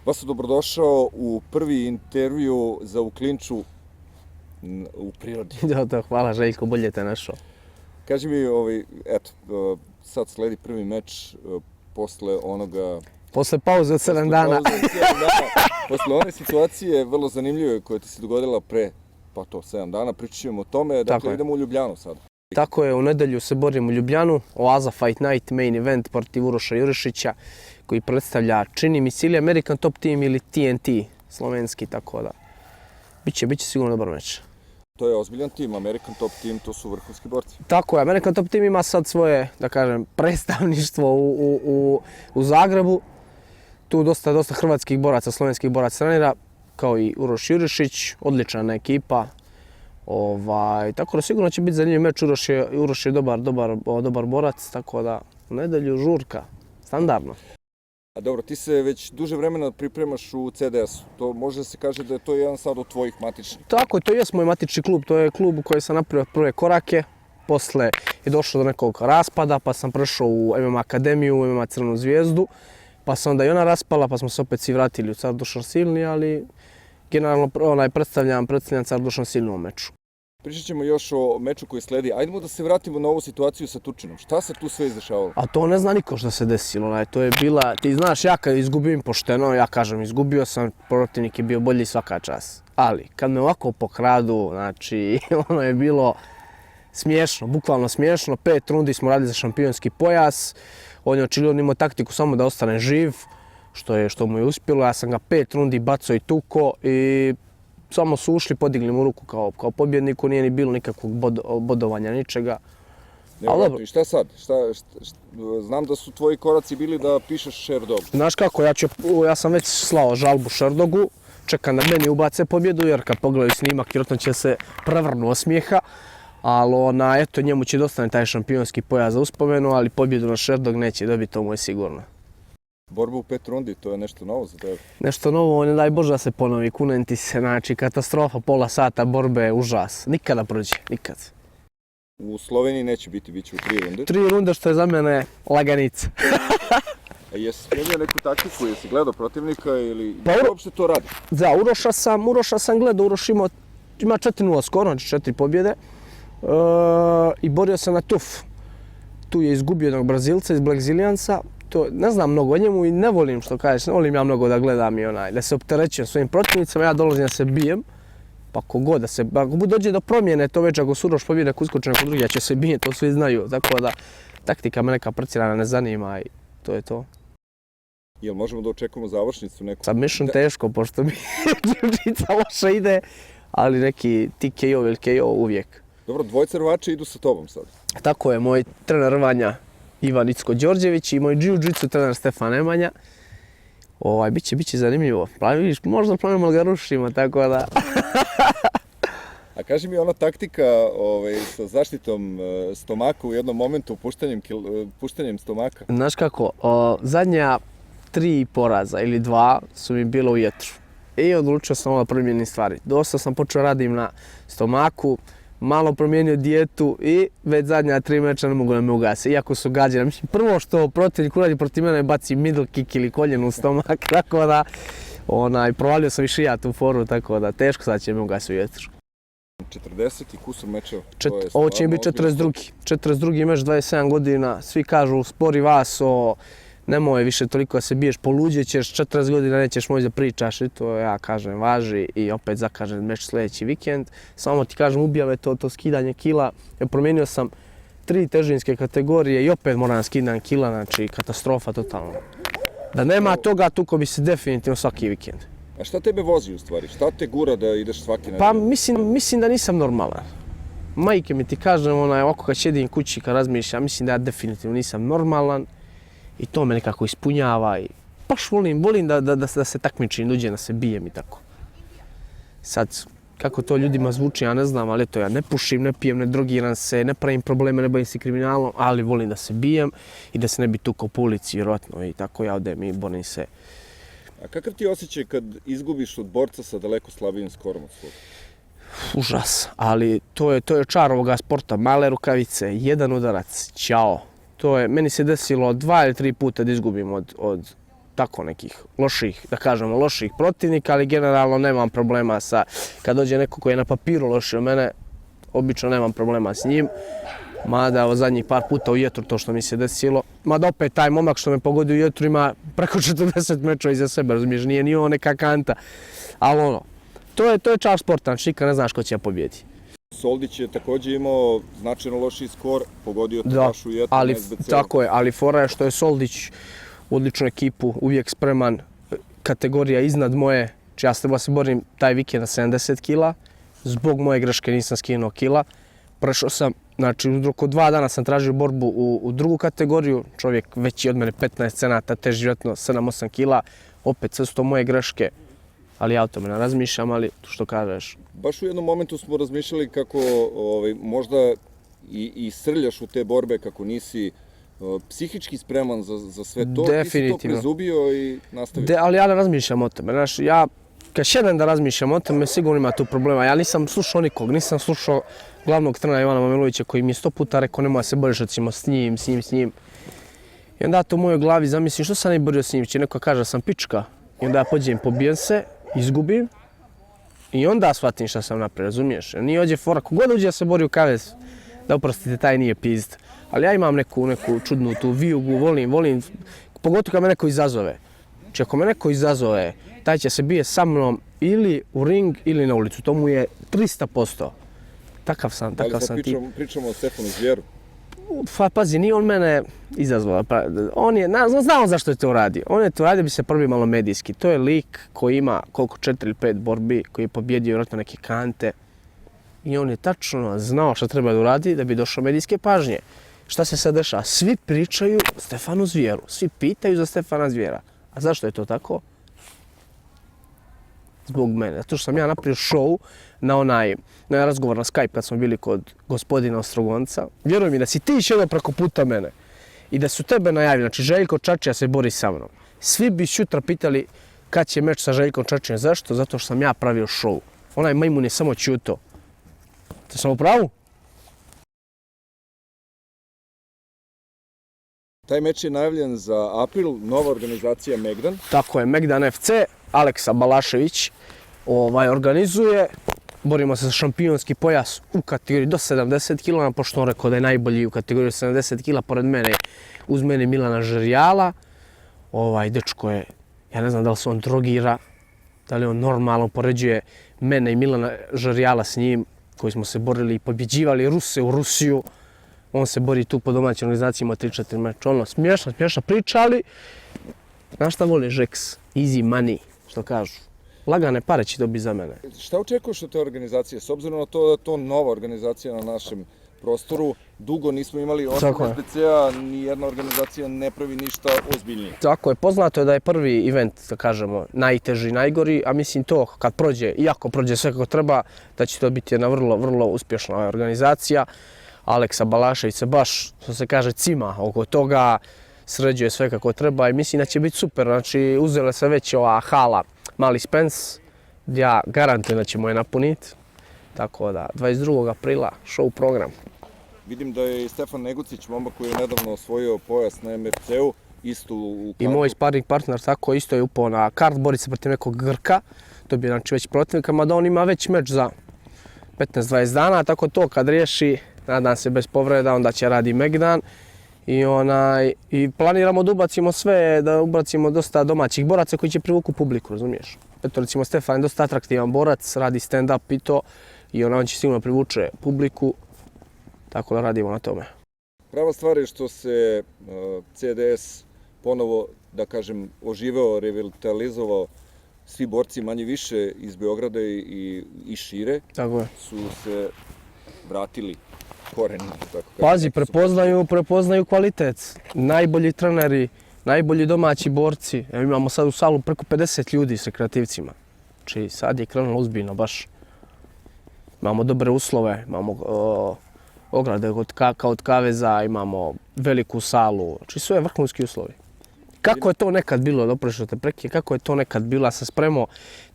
Vaso, dobrodošao u prvi intervju za U klinču u prirodi. Hvala Željko, bolje te našao. Kaži mi, sad sledi prvi meč posle onoga... Posle pauze od 7 dana. Posle one situacije, vrlo zanimljive, koja ti se dogodila pre 7 dana, pričat ćemo o tome. Dakle, idemo u Ljubljanu sada. Tako je, u nedelju se borim u Ljubljanu, Oaza Fight Night, main event protiv Uroša Jurišića, koji predstavlja, čini mi se, ili American Top Team ili TNT, slovenski, tako da. Biće sigurno dobar meč. To je ozbiljan tim, American Top Team, to su vrhunski borci. Tako je, American Top Team ima sad svoje, da kažem, predstavništvo u Zagrebu. Tu dosta hrvatskih boraca, slovenskih boraca trenira, kao i Uroš Jurišić, odlična ekipa. Tako da sigurno će biti zanimljiv meč, Uroš je dobar borac, tako da u nedelju žurka, standardno. A dobro, ti se već duže vremena pripremaš u CDS-u, to može da se kaže da je to jedan sad od tvojih matičnih. Tako je, to je moj matični klub, to je klub u kojem sam napravio prve korake, posle je došlo do nekog raspada, pa sam prešao u MMA Akademiju, u MMA Crvenu zvijezdu, pa se onda i ona raspala, pa smo se opet svi vratili u Car Dušan Silni, ali generalno predstavljam Car Dušan Silni u meču. Pričat ćemo još o meču koji sledi. Ajdemo da se vratimo na ovu situaciju sa Tučinom. Šta se tu sve izdešavalo? A to ne zna niko što se desilo. To je bila, ti znaš, ja kad izgubim pošteno, ja kažem izgubio sam, protivnik je bio bolji svaka čas. Ali kad me ovako pokradu, znači ono je bilo smiješno, bukvalno smiješno. 5 rundi smo radili za šampionski pojas. On je očigledno imao taktiku samo da ostane živ, što mu je uspjelo. Ja sam ga 5 rundi bacao i tuko i samo su ušli, podigli mu ruku kao pobjedniku, nije ni bilo nikakvog bodovanja, ničega. I šta sad? Znam da su tvoji koraci bili da pišeš Sherdogu. Znaš kako, ja sam već slao žalbu Sherdogu, čekam da meni ubace pobjedu, jer kad pogledaju snimak, vjerojatno će se prevrnu osmijeha. Ali eto, njemu će dostane taj šampionski pojas za uspomenu, ali pobjedu na Sherdog neće dobiti, to mu je sigurno. Borba u 5 rundi, to je nešto novo za tebe? Nešto novo, ne daj Bože da se ponovi, kunem ti se, znači katastrofa, pola sata borbe, užas, nikada prođe, nikad. U Sloveniji neće biti, bit će u 3 runde? 3 runde što je za mene laganica. A jesi spremio neku taktiku, jesi gledao protivnika ili uopšte to radi? Da, Uroša sam gledao, Uroš ima 4-0 skoro, znači 4 pobjede i borio se na TUF. Tu je izgubio jednog Brazilca iz Blackziliansa. Ne znam mnogo o njemu i ne volim što kažeš, ne volim ja mnogo da gledam i da se opterećujem svojim protivnicama, ja dolazim da se bijem, pa kogod da se, ako dođe do promjene to već, ako Uroš pobjede, ako uskoči neko drugi, ja će se bijem, to svi znaju, tako da taktika me neka pretjerana ne zanima i to je to. Jel možemo da očekujemo završnicu neku? Submission teško, pošto mi džiu-džica loše ide, ali neki TKO ili KO uvijek. Dobro, dvojca rvača idu sa tobom sad. Tako je, moj trener rvanja Ivan Icko-Đorđević i moj jiu-jitsu trener Stefan Nemanja. Biće zanimljivo. Vidiš, možda planimo ga rušimo, tako da... A kaži mi, ona taktika sa zaštitom stomaka u jednom momentu, puštanjem stomaka? Znaš kako, zadnja 3 poraza ili 2 su mi bilo u jetru. I odlučio sam da promijenim stvari. Dosta sam počeo radim na stomaku, malo promijenio dijetu i već zadnja 3 meča ne mogu da me ugase, iako su gađene. Mislim, prvo što protivnik uradi protiv mene baci middle kick ili koljenu u stomak, tako da provalio sam i šija tu foru, tako da teško sad će me ugasi u jetru. 40 i kusur mečeva. Ovo će biti 42. meč, 27 godina, svi kažu spori Vaso, nemoj više toliko da se biješ, poluđet ćeš, 40 godina nećeš moći da pričaš i to ja kažem važi i opet zakažem meč sljedeći vikend. Samo ti kažem ubija me to skidanje kila, promijenio sam 3 težinske kategorije i opet moram skidam kila, znači katastrofa totalno. Da nema toga, tuko bi se definitivno svaki vikend. A šta tebe vozi u stvari? Šta te gura da ideš svaki na? Pa mislim da nisam normalan. Majke mi ti kažem, ovako kad sjedim kući, kad razmišljam, mislim da ja definitivno nisam normalan. I to me nekako ispunjava i baš volim da se takmičim, dođem da se bijem i tako. Sad, kako to ljudima zvuči, ja ne znam, ali eto, ja ne pušim, ne pijem, ne drogiram se, ne pravim probleme, ne bavim se kriminalom, ali volim da se bijem i da se ne bi tukao po ulici, vjerojatno, i tako ja odem i borim se. A kakav ti osjećaj kad izgubiš od borca sa daleko slabijim skorom od svog? Užas, ali to je čar ovoga sporta, male rukavice, jedan udarac, ćao. Meni se desilo 2 ili 3 puta da izgubim od tako nekih loših, da kažemo, loših protivnika, ali generalno nemam problema sa, kad dođe neko koji je na papiru lošiji od mene, obično nemam problema s njim. Mada o zadnjih par puta u jetru to što mi se desilo. Mada opet taj momak što me pogodio u jetru ima preko 40 mečeva iza sebe, razumiješ, nije ni on neka kanta. Ali ono, to je čar sporta, znači nikad ne znaš ko će pobijeti. Soldić je također imao značajno lošiji skor, pogodio te baš u jetru ali, na SBC. tako je, ali fora je što je Soldić u odličnu ekipu, uvijek spreman, kategorija iznad moje, či ja s teba se borim taj vikend na 70 kila, zbog moje greške nisam skinuo kila. Prešao sam, znači oko 2 dana sam tražio borbu u drugu kategoriju, čovjek veći od mene 15 cenata, teži vjerojatno 7-8 kila, opet sve su to moje greške, ali ja o tome ne razmišljam, ali što kažeš. Baš u jednom momentu smo razmišljali kako možda i srljaš u te borbe, kako nisi psihički spreman za sve to. Definitivno. Ti si to prezubio i nastavio. Ali ja ne razmišljam o tome, znaš, ja kad šednem da razmišljam o tome, sigurno ima tu problema. Ja nisam slušao nikog, nisam slušao glavnog trenera Ivana Mamilovića koji mi je 100 puta rekao nemoj se boriš recimo s njim. I onda to u mojoj glavi zamislim što sam ne borio s njim, će neko kaže da sam pička. I onda ja pođem, pobijem se, izgubim i onda shvatim šta sam napravio, razumiješ? Nije ođe fora, kogod uđe da se bori u kavez, da oprostite, taj nije pizd. Ali ja imam neku čudnu tu vijugu, volim, pogotovo kad me neko izazove. Znači ako me neko izazove, taj će se bije sa mnom ili u ring ili na ulicu, to mu je 300%. Takav sam tip. Pričamo o Stefanu Zvjeru. Pa pazi, nije on mene izazvao. On je, znao zašto je to uradio. On je to uradio bi se prvi malo medijski. To je lik koji ima koliko 4 ili 5 borbi, koji je pobjedio vjerojatno neke kante. I on je tačno znao šta treba da uradi da bi došao medijske pažnje. Šta se sad dešava? Svi pričaju o Stefanu Zvjeru. Svi pitaju za Stefana Zvjera. A zašto je to tako? Zbog mene. Zato što sam ja napravio show na razgovor na Skype kad smo bili kod gospodina Ostrogonca. Vjeruj mi da si ti šedao preko puta mene i da su tebe najavili, znači Željko Čačija se bori sa mnom. Svi bi sutra pitali kad će meč sa Željkom Čačijom. Zašto? Zato što sam ja pravio show. Onaj majmun je samo ćuto. To sam u pravu? Taj meč je najavljen za april, nova organizacija Megdan. Tako je, Megdan FC, Aleksa Balašević organizuje. Borimo se za šampionski pojas u kategoriji do 70 kg, pošto on rekao da je najbolji u kategoriji 70 kg, pored mene, uz mene Milana Žerijala. Dečko je, ja ne znam da li se on drogira, da li on normalno poređuje mene i Milana Žerijala s njim, koji smo se borili i pobjeđivali Ruse u Rusiju. On se bori tu po domaćoj organizaciji, ima 3-4 meča. Ono, smiješna priča, ali znaš šta voli Žeks? Easy money, što kažu. Lagane pare će dobiti za mene. Šta očekuješ od te organizacije? S obzirom na to da je to nova organizacija na našem prostoru, dugo nismo imali osim SBC-a, nijedna organizacija ne pravi ništa ozbiljnije. Tako je, poznato je da je prvi event, da kažemo, najteži i najgori, a mislim to kad prođe, iako prođe sve kako treba, da će to biti jedna vrlo uspješna organizacija. Aleksa Balašević se baš, što se kaže, cima oko toga, sređuje sve kako treba i mislim da će biti super. Znači, uzela se već ova hala Mali Spence, ja garantujem da ćemo je napuniti. Tako da, 22. aprila, show program. Vidim da je i Stefan Negucić, momak koji je nedavno osvojio pojas na MFC-u, isto u kartu. I moj sparring partner tako isto je upao na kart, bori se protiv nekog Grka, to bi znači već protivnika, mada on ima već meč za 15-20 dana, tako to kad riješi, nadam se bez povreda, onda će radi Megdan. I planiramo da ubacimo sve, da ubacimo dosta domaćih boraca koji će privuku publiku, razumiješ? Eto, recimo, Stefan je dosta atraktivan borac, radi stand-up i to, i on će sigurno privuče publiku, tako da radimo na tome. Prava stvar je što se CDS ponovo, da kažem, oživeo, revitalizovao. Svi borci manje više iz Beograda i šire su se vratili korenima. Pazi, prepoznaju kvalitet. Najbolji treneri, najbolji domaći borci. Imamo sad u salu preko 50 ljudi s rekreativcima. Znači sad je krenulo ozbiljno baš. Imamo dobre uslove, imamo ograde od kaveza, imamo veliku salu. Znači sve vrhunski uslovi. Kako je to nekad bilo, doprešao te prekije, kako je to nekad bilo, ja sam spremao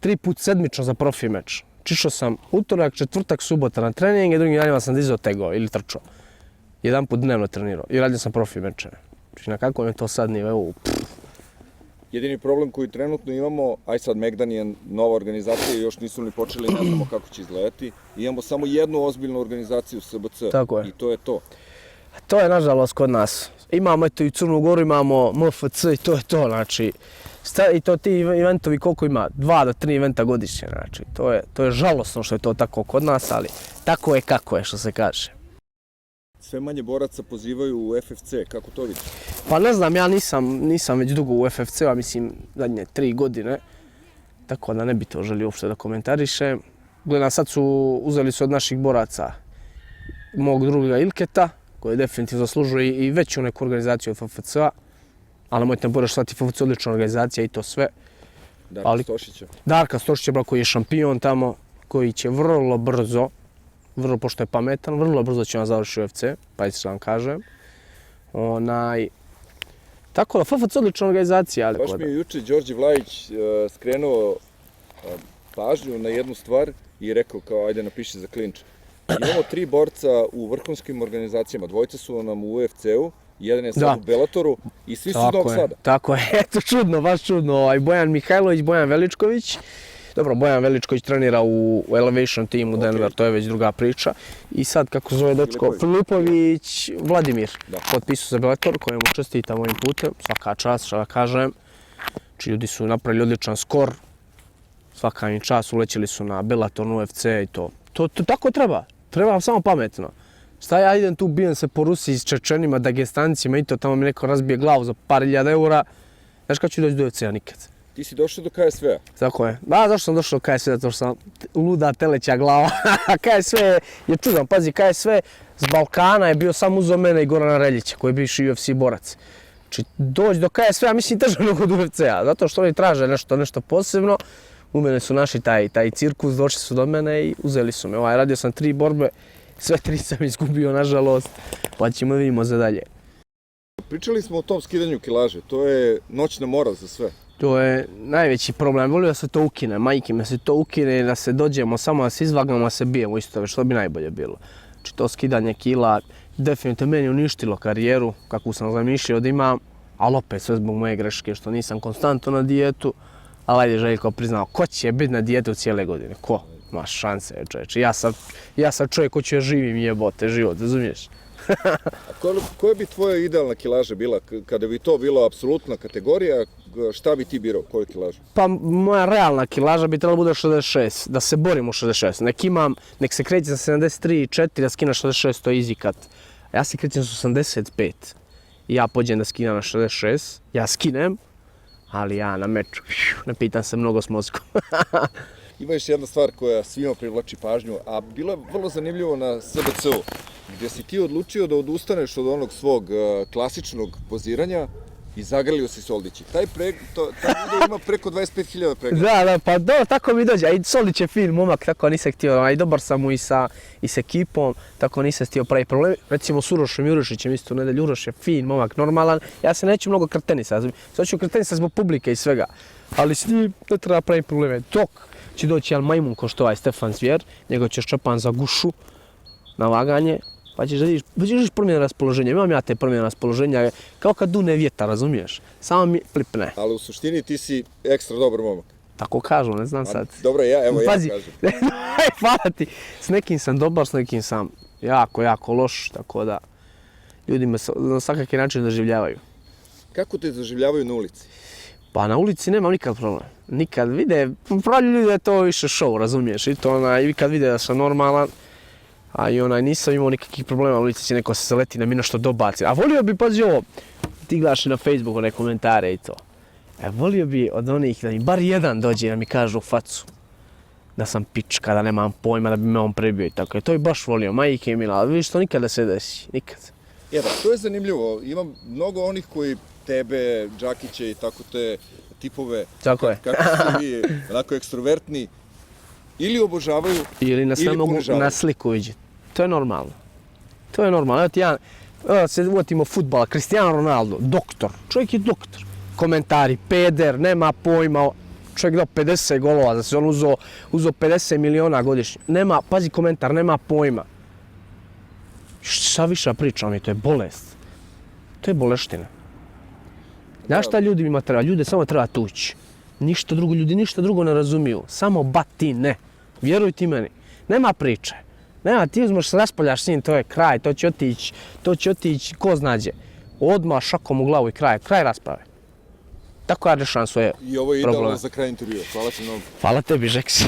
3 put sedmično za profi meč. Čišao sam utorak, četvrtak, subota na trening i drugim danima sam dizao tegao ili trčao. Jedan put dnevno trenirao i radio sam profi mečeve. Znači na kakvom je to sad nivou? Jedini problem koji trenutno imamo, aj sad Megdan je nova organizacija, još nisu ni počeli, ne znamo kako će izgledati. Imamo samo jednu ozbiljnu organizaciju SBC Tako je. i to je to. To je nažalost kod nas. Imamo eto i Crnu Goru, imamo MFC i to je to, znači. I to ti eventovi koliko ima? 2 do 3 eventa godišnje, znači. To je žalosno što je to tako kod nas, ali tako je kako je, što se kaže. Sve manje boraca pozivaju u FFC, kako to vidiš? Pa ne znam, ja nisam već dugo u FFC-u, mislim zadnje 3 godine, tako da ne bi to želio uopšte da komentarišem. Gledam, sad uzeli su od naših boraca mog druga Ilketa, koji definitivno zaslužuje i veću neku organizaciju od FFC-a, ali nemojte ne boraš shvatiti, FFC je odlična organizacija i to sve. Darka Stošića. Darka Stošića, koji je šampion tamo, koji će vrlo brzo, pošto je pametan, vrlo brzo će vam završiti UFC, pa što vam kažem. Tako da, FFC je odlična organizacija. Baš mi je juče Đorđe Vlajić skrenuo pažnju na jednu stvar i rekao kao ajde napiši za klinč. Imamo 3 borca u vrhunskim organizacijama, dvojica su nam u UFC-u, jedan je sad u Bellatoru i svi su Novog Sada. Tako je, eto čudno, baš čudno. Bojan Mihajlović, Bojan Veličković. Dobro, Bojan Veličković trenira u Elevation teamu Denver, to je već druga priča. I sad, kako zove dečko, Filipović, Vladimir, potpisao za Bellator, kojemu čestitam ovim putem, svaka čast, što da kažem. Znači, ljudi su napravili odličan skor, svaka im čast, ulećeli su na Bellator, UFC i to. To tako treba samo pametno. Šta ja idem tu, bijem se po Rusiji s Čečenima, Dagestancima i to, tamo mi neko razbije glavu za par hiljada eura. Znaš kad ću doći do UFC-a? Nikad. Ti si došao do KSV-a? Tako je. Da, zašto sam došao do KSV-a? Zato što sam luda teleća glava. KSV je čudan. Pazi, KSV s Balkana je bio samo uzeo mene i Gorana Reljića, koji je bivši UFC borac. Znači, doći do KSV-a mislim teže nego do UFC-a, zato što oni traže nešto posebno. U mene su naši taj cirkus, došli su do mene i uzeli su me. Radio sam 3 borbe, sve 3 sam izgubio, nažalost, pa ćemo vidimo za dalje. Pričali smo o tom skidanju kilaže, to je noćna mora za sve. To je najveći problem, volio da se to ukine, majke me se to ukine, da se dođemo samo da se izvagamo, da se bijemo isto, što bi najbolje bilo. Znači to skidanje kila definitivno meni uništilo karijeru, kakvu sam zamišljao da imam, ali opet sve zbog moje greške, što nisam konstantno na dijetu, ali ajde Željko priznao, ko će biti na dijetu cijele godine, ko? Ma šanse, čovječe, ja sam čovjek ko će živim jebote život, razumiješ? A koja bi tvoja idealna kilaža bila? Kada bi to bila apsolutna kategorija, šta bi ti birao, koju kilažu? Pa moja realna kilaža bi trebala bude 66, da se borim u 66. Nek se kreće za 73,4, da skina 66, to je easy cut. A ja se krećem sa 85. I ja pođem da skinem na 66, ja skinem, ali ja na meču, ne pitam se mnogo s mozgom. Ima još jedna stvar koja svima privlači pažnju, a bilo je vrlo zanimljivo na SBC-u, gdje si ti odlučio da odustaneš od onog svog klasičnog poziranja i zagrlio si Soldići. Taj video ima preko 25.000 pregleda. Da, pa dobro, tako mi dođe. A i Soldić je fin momak, tako nisam htio, dobar sam mu i sa ekipom, tako nisam htio pravi problem. Recimo s Urošem Jurošićem isto u nedelju, Uroš je fin momak, normalan. Ja se neću mnogo krtenisati, hoću krtenisati zbog publike i svega, ali s njim ne treba pravi probleme. Dok će doći jedan majmun ko što ovaj Stefan Zvijer, njega će ščepan za gušu na laganje, pa ćeš vidiš promjene raspoloženja. Imam ja te promjene raspoloženja, kao kad dune vjetar, razumiješ? Samo mi flipne. Ali u suštini ti si ekstra dobar momak. Tako kažu, ne znam sad. Dobro, ja kažem. Hvala ti. S nekim sam dobar, s nekim sam jako loš, tako da ljudi me na svakaki način doživljavaju. Kako te doživljavaju na ulici? Pa na ulici nemam nikad problem. Nikad vide, pravi ljudi da je to više show, razumiješ? I to i kad vide da sam normalan, a i nisam imao nikakvih problema na ulici, neko se zaleti na mi nešto dobaci. A volio bi, pazi ovo, ti gledaš i na Facebooku one komentare i to. Volio bi od onih da mi bar jedan dođe da mi kaže u facu da sam pička, da nemam pojma, da bi me on prebio i tako. To bi baš volio, majke mila, ali vidiš to nikada se desi, nikad. To je zanimljivo, ima mnogo onih koji tebe, Đakića i tako te tipove, kako su vi onako ekstrovertni, ili obožavaju, ili nas ne mogu na sliku vidjeti. To je normalno. To je normalno. Evo se uvotimo futbala, Cristiano Ronaldo, doktor, čovjek je doktor. Komentari, peder, nema pojma, čovjek dao 50 golova, da se on uzeo 50 miliona godišnje. Pazi komentar, nema pojma. Šta više pričam mi, to je bolest. To je boleština. Znaš šta ljudima treba? Ljude samo treba tući. Ništa drugo, ljudi ništa drugo ne razumiju. Samo batine. Vjeruj ti meni. Nema priče. Nema, ti uzmeš se raspoljaš s njim, to je kraj, to će otići, ko znađe. Odmah šakom u glavu i kraj rasprave. Tako ja rešavam svoje probleme. I ovo je idealno za kraj intervjua. Hvala ti mnogo. Hvala tebi, Žeks.